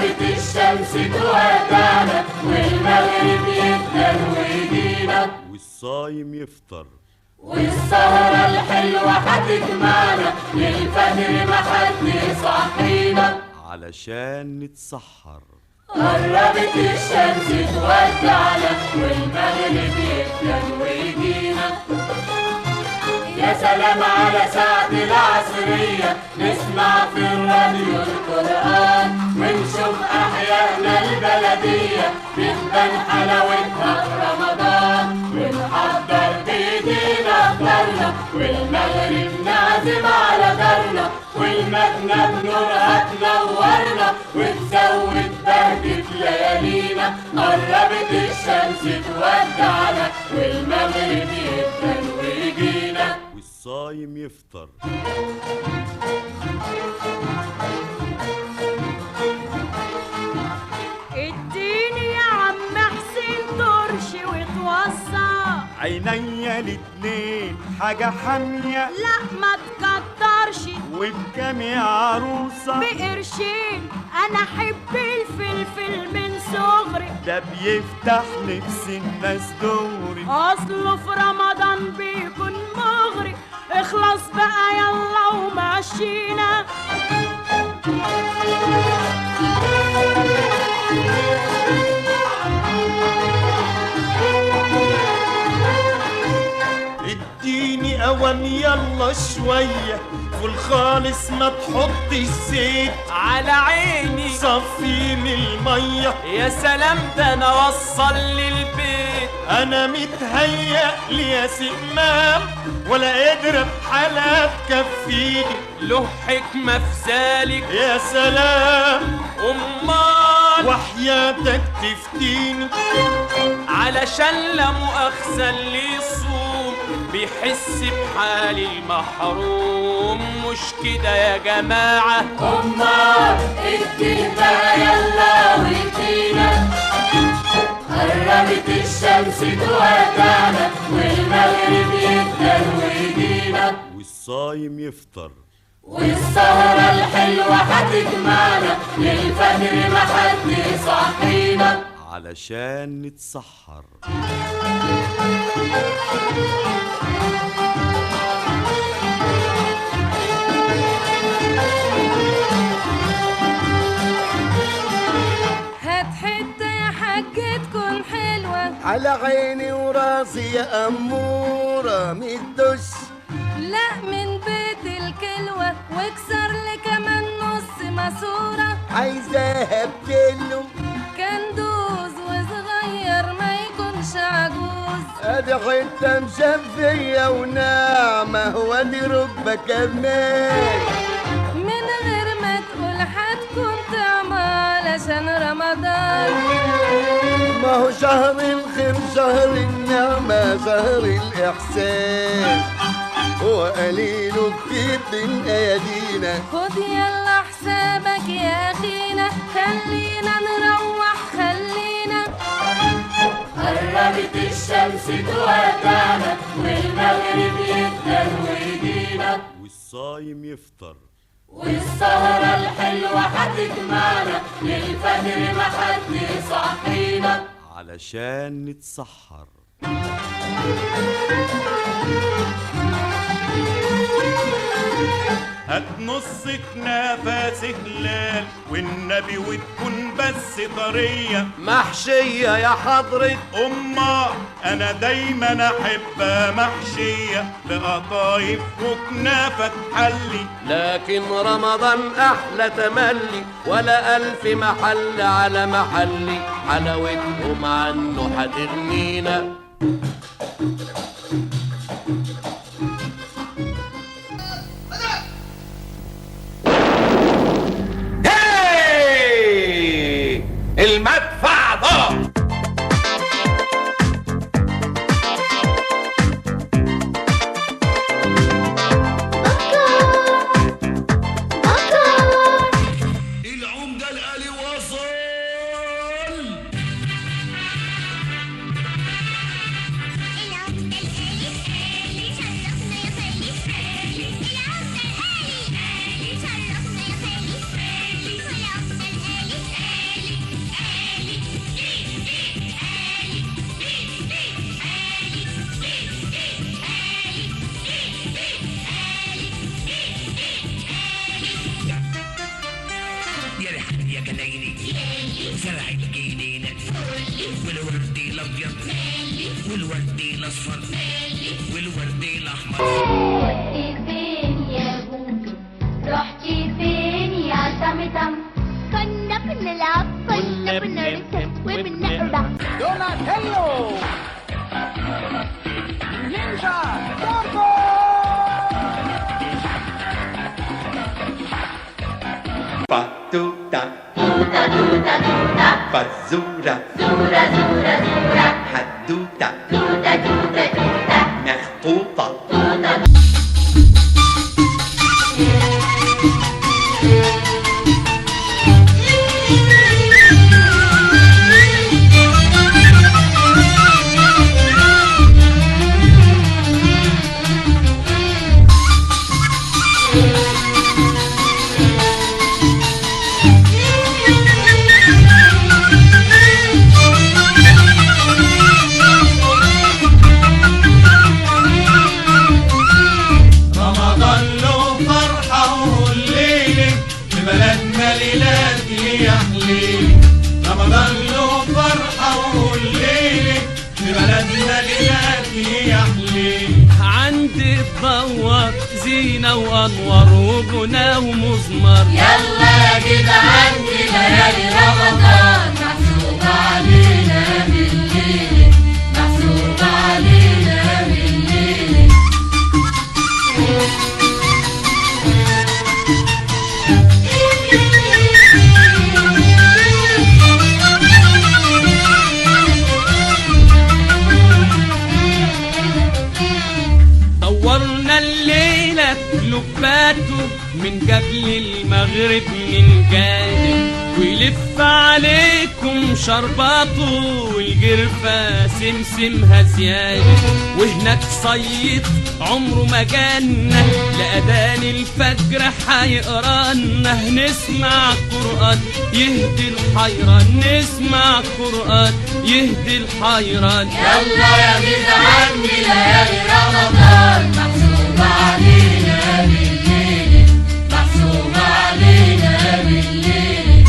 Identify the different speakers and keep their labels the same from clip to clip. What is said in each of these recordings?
Speaker 1: قربت الشمس تودعنا والمغرب يبدأ ويجينا،
Speaker 2: والصايم يفطر
Speaker 1: والسهرة الحلوة هتجمعنا للفجر ما حد يصحينا
Speaker 2: علشان نتسحر.
Speaker 1: قربت الشمس تودعنا والمغرب يبدأ ويجينا. يا سلام على ساعة العصرية، نسمع في الراديو القرآن ونشوف أحيائنا البلدية بتبان حلاوتها في رمضان، ونحضر بإيدينا فطارنا والمغرب نعزم على دارنا، والمدنة بنورها تنورنا وتزود بهجة ليالينا. قربت الشمس تودعنا والمغرب يبدأ ويجينا،
Speaker 2: والصايم يفطر.
Speaker 3: اديني يا عم حسين ترشي وتوصى
Speaker 4: عينيا الاتنين حاجة حامية،
Speaker 3: لا ما تكترش.
Speaker 4: وبكام يا عروسة؟
Speaker 3: بقرشين. أنا أحب الفلفل من صغري،
Speaker 4: ده بيفتح نفس الناس دوري،
Speaker 3: أصله في رمضان بيكون مغري. اخلص بقى يلا ومشينا.
Speaker 4: اديني قوام يلا شوية، فول خالص ما تحطش زيت،
Speaker 5: على عيني
Speaker 4: صفي من المية.
Speaker 5: يا سلام ده انا وصل للبيت،
Speaker 4: انا متهيأ لي يا سمام ولا قادرة بحالها تكفيني.
Speaker 5: له حكمة في ذلك
Speaker 4: يا سلام،
Speaker 5: أمال
Speaker 4: وحياتك تفتيني،
Speaker 5: علشان لا مؤاخذة اللي يصوم بيحس بحال المحروم. مش كده يا جماعة؟
Speaker 1: أمال اديه بقى يلا وادينا. قربت الشمس تودعنا والمغرب يبدأ ويجينا،
Speaker 2: والصايم يفطر
Speaker 1: والسهرة الحلوة هتجمعنا للفجر ما حد يصحينا
Speaker 2: علشان نتسحر.
Speaker 6: هات حتة يا حاج تكون حلوة،
Speaker 7: على عيني وراسي يا أمورة من الدش،
Speaker 6: لا من بيت الكلوة، واكسر لي كمان نص ماسورة،
Speaker 7: عايزاها بكله
Speaker 6: كندوز وصغير ما يكونش عجوز.
Speaker 7: ادي حتة مشفية وناعمة وادي ركبة كمان،
Speaker 6: من غير ما تقول هتكون طعمة علشان رمضان.
Speaker 7: ما هو شهر الخير شهر النعمة شهر الإحسان، وقليله كتير من ايادينا.
Speaker 6: خد يلا حسابك يا اخينا، خلينا نروح خلينا.
Speaker 1: قربت الشمس تودعنا والمغرب يبدأ ويجينا،
Speaker 2: والصايم يفطر
Speaker 1: والسهرة الحلوة هتجمعنا للفجر ما حد يصحينا
Speaker 2: علشان نتسحر.
Speaker 4: هات نص كنافة هلال والنبي وتكون بس طرية
Speaker 8: محشية يا حضرة
Speaker 4: أمه، أنا دايما أحبها محشية بقطايف وكنافة تحلي،
Speaker 8: لكن رمضان أحلى تملي، ولا ألف محل على محلي، حلاوتهم عنه هتغنينا.
Speaker 9: المدفع ضرب.
Speaker 10: العمدة الآلي وصل. العمدة الآلي آلي شرفنا يا خالي آلي، العمدة الآلي آلي شرفنا يا خالي آلي، والعمدة الآلي آلي. يا جنايني زرع الجنينة والورد الابيض والورد الاصفر والورد الاحمر.
Speaker 9: كنت فين يا بوبي؟ رحتي فين يا طمطم؟ كنا بنلعب، كنا بنرسم وبنقرا.
Speaker 11: دوناتيلو نينجا تورتو.
Speaker 4: باتوتا
Speaker 9: توتا توتا توتا،
Speaker 4: فزورة
Speaker 9: زورة زورة زورة،
Speaker 4: حدوتة
Speaker 9: توتا توتا توتا،
Speaker 4: مخطوطة
Speaker 9: توتا.
Speaker 12: رمضان له فرحة والليلة في بلدنا ليلاتي يا حليلي.
Speaker 5: عندي تدور زينة وأنوار وغنى ومزمار.
Speaker 1: يلا يا جدعان دي ليالي رمضان محسوب علينا من الليلة، محسوب علينا من الليلة.
Speaker 5: دورنا الليلة كلوباته من قبل المغرب من جانب، ويلف عليكم شرباته والجرفة سمسمها زيادة. وهناك صيد عمره ما جانا لأذان الفجر حيقرانا. نسمع قرآن يهدي الحيران، نسمع قرآن يهدي الحيران.
Speaker 1: يلا يا جدعان دي ليالي رمضان محسوب علينا بالليل، محسوب علينا بالليل.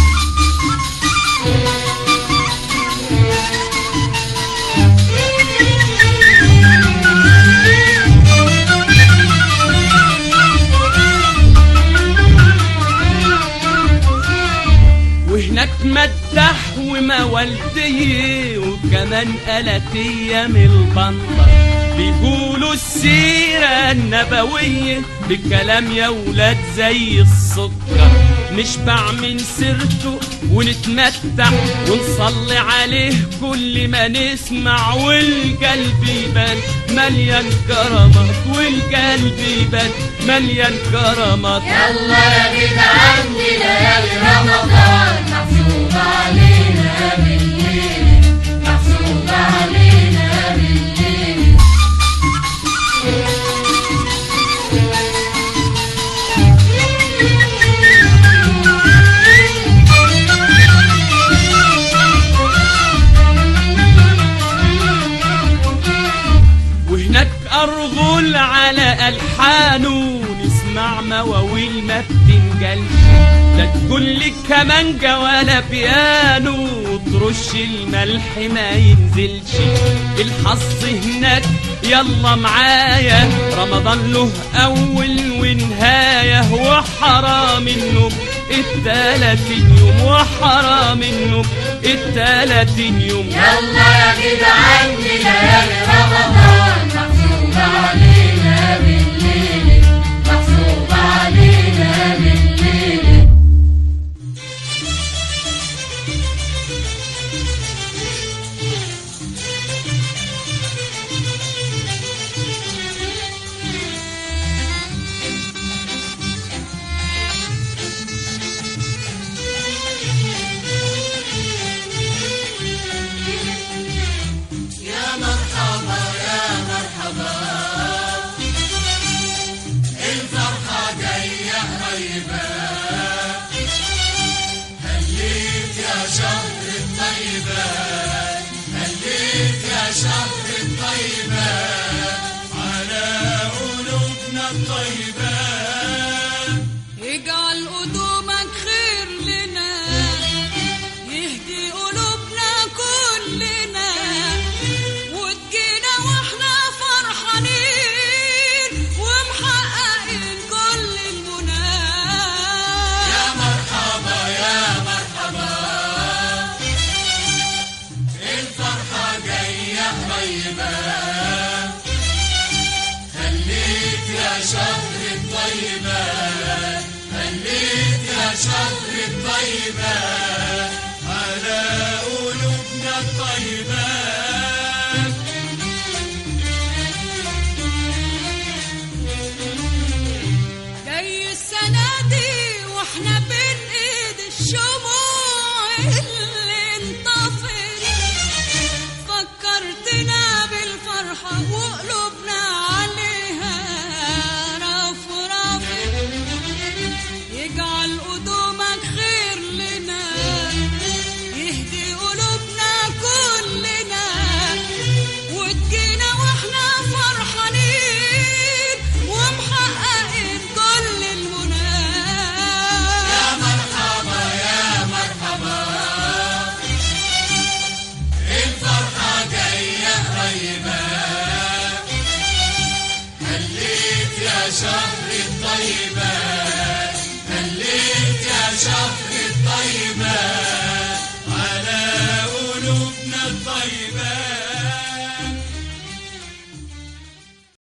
Speaker 5: وهناك مدح وموالدية وكمان آلاتية من البندر، بيقولوا السيرة النبوية بكلام يا ولاد زي السكر. نشبع من سيرته ونتمتع ونصلي عليه كل ما نسمع، والقلب يبان مليان كرامات، والقلب يبان مليان كرامات.
Speaker 1: يلا يا جدعان دي ليالي رمضان محسوب علينا بالليل، محسوب علينا بالليل.
Speaker 5: وهناك أرغل على ألحانه نسمع مواويل ما بتنجلش، لا تقول لي كمانجا ولا بيانو وترش الملح ما ينزلش. الحظ هناك يلا معايا، رمضان له أول ونهاية، وحرام النوم 30 يوم، وحرام النوم 30 يوم.
Speaker 1: يلا يا جدعان دي ليالي رمضان محسوب علينا بالليل، محسوب علينا بالليل.
Speaker 12: يا مرحبا يا مرحبا الفرحة جاية قريبة، هليت يا شهر الطيبة، هليت يا شهر الطيبة على قلوبنا الطيبة.
Speaker 6: اجعل قدومك خير لنا.
Speaker 12: شهر الطيبات على قلوبنا الطيبات.
Speaker 6: جاي السنة دي واحنا بين ايد الشموع اللي انطفت، فكرتنا بالفرحة وقلوبنا عليها رف رف. يجعل قدومك خير لنا، يهدي قلوبنا كلنا، وتجينا واحنا فرحانين ومحققين كل المنى.
Speaker 12: يا مرحبا يا مرحبا، الفرحة جاية قريبة، هليت يا شهر الطيبات.